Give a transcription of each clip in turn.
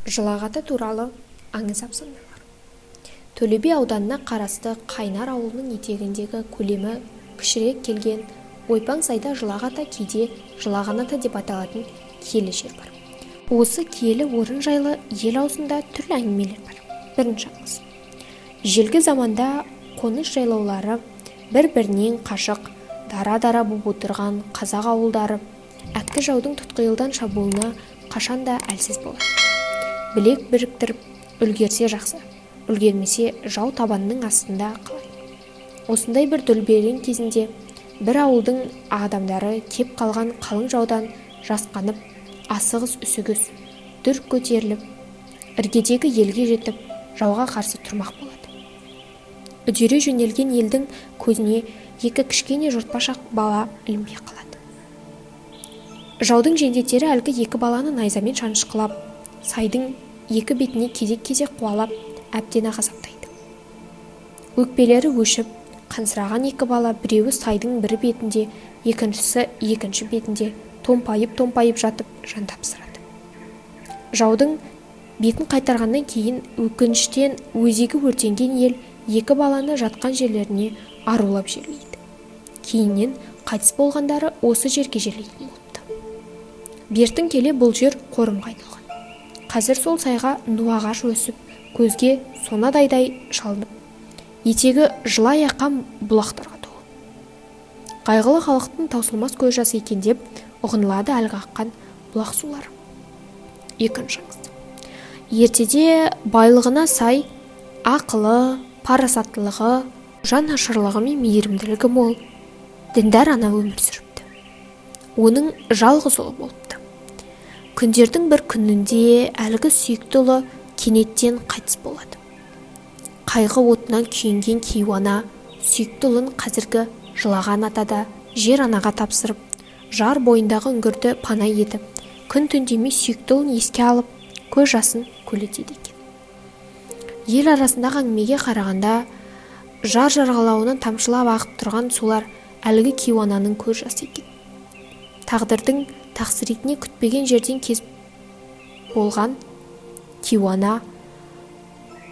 Жылақ ата туралы аңыз әфсаналар. Төле би ауданына қарасты Қайнар ауылының етегіндегі көлемі кішірек келген ойпаң сайда Жылақ ата, кейде Жылаған ата деп аталатын киелі жер бар. Осы киелі орын жайлы ел аузында түрлі әңгімелер бар. Бірінші аңыз. Ежелгі заманда қоныс жайлаулары бір-бірінен қашық, дара-дара боп отырған қазақ ауылдары әккі жаудың тұтқиылдан шабуылына қашанда әлсіз болады. Білек біріктіріп үлгерсе жақсы, үлгермесе, жау табанының астында қалады. Осындай бір дүрбелең кезінде бір ауылдың адамдары кеп қалған қалың жаудан жасқанып, асығыс үсігіс дүр көтеріліп, іргедегі елге жетіп, жауға қарсы тұрмақ болады. Үдере жөнелген елдің көзіне екі кішкене жортпашақ бала ілінбей қалады. Жаудың жендеттері әлгі екі баланы найзамен шанышқылап, сайдың екі бетіне кезек-кезек қуалап, әбден ақ азаптайды. Өкпелері өшіп, қансыраған екі бала біреуі сайдың бір бетінде, екіншісі екінші бетінде томпайып-томпайып жатып жан тапсырады. Жаудың бетін қайтарғаннан кейін өкініштен өзегі өртенген ел екі баланы жатқан жерлеріне арулап жерлейді. Кейіннен қайтыс болғандары осы жерге жерлейтін болыпты. Бертін келе бұл жер қорымға айналған. Қазір сол сайға ну ағаш өсіп, көзге сонадайдай шалынып, етегі жылай аққан бұлақтарға толы. Қайғылы халықтың таусылмас көз жасы екен деп ұғынылады әлгі аққан бұлақ сулары. Екінші аңыз. Ертеде байлығына сай ақылы, парасаттылығы, жан ашырлығы мен мейірімділігі мол діндар ана өмір сүріпті. Оның жалғыз ұлы болыпты. Күндердің бір күнінде әлгі сүйікті ұлы кенеттен қайтыс болады. Қайғы отынан күйінген кейуана сүйікті ұлын қазіргі Жылаған атада жер анаға тапсырып, жар бойындағы үңгірді пана етіп, күн түн демей сүйікті ұлын еске алып, көз жасын көл етеді екен. Ел арасындағы әңгімеге қарағанда, жар жағалауынан тамшылап ағып тұрған сулар әлгі кейуананың көз жасы екен. Тағдырдың тақсыретіне күтпеген жерден кез болған кейуана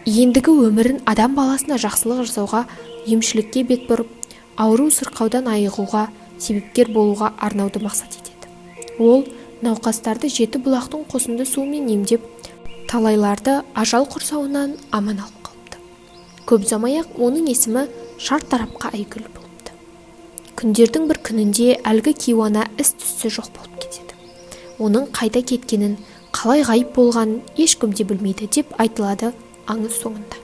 ендігі өмірін адам баласына жақсылық жасауға, емшілікке бет бұрып, ауру сырқаудан айығуға себепкер болуға арнауды мақсат етеді. Ол науқастарды жеті бұлақтың қосынды суымен емдеп, талайларды ажал құрсауынан аман алып қалыпты. Көп ұзамай-ақ оның есімі шар тарапқа әйгілі болыпты. Күндердің бір күнінде әлгі кейуана із-түссіз жоқ болып кетеді. Оның қайда кеткенін, қалай ғайып болғанын ешкім де білмейді деп айтылады аңыз соңында.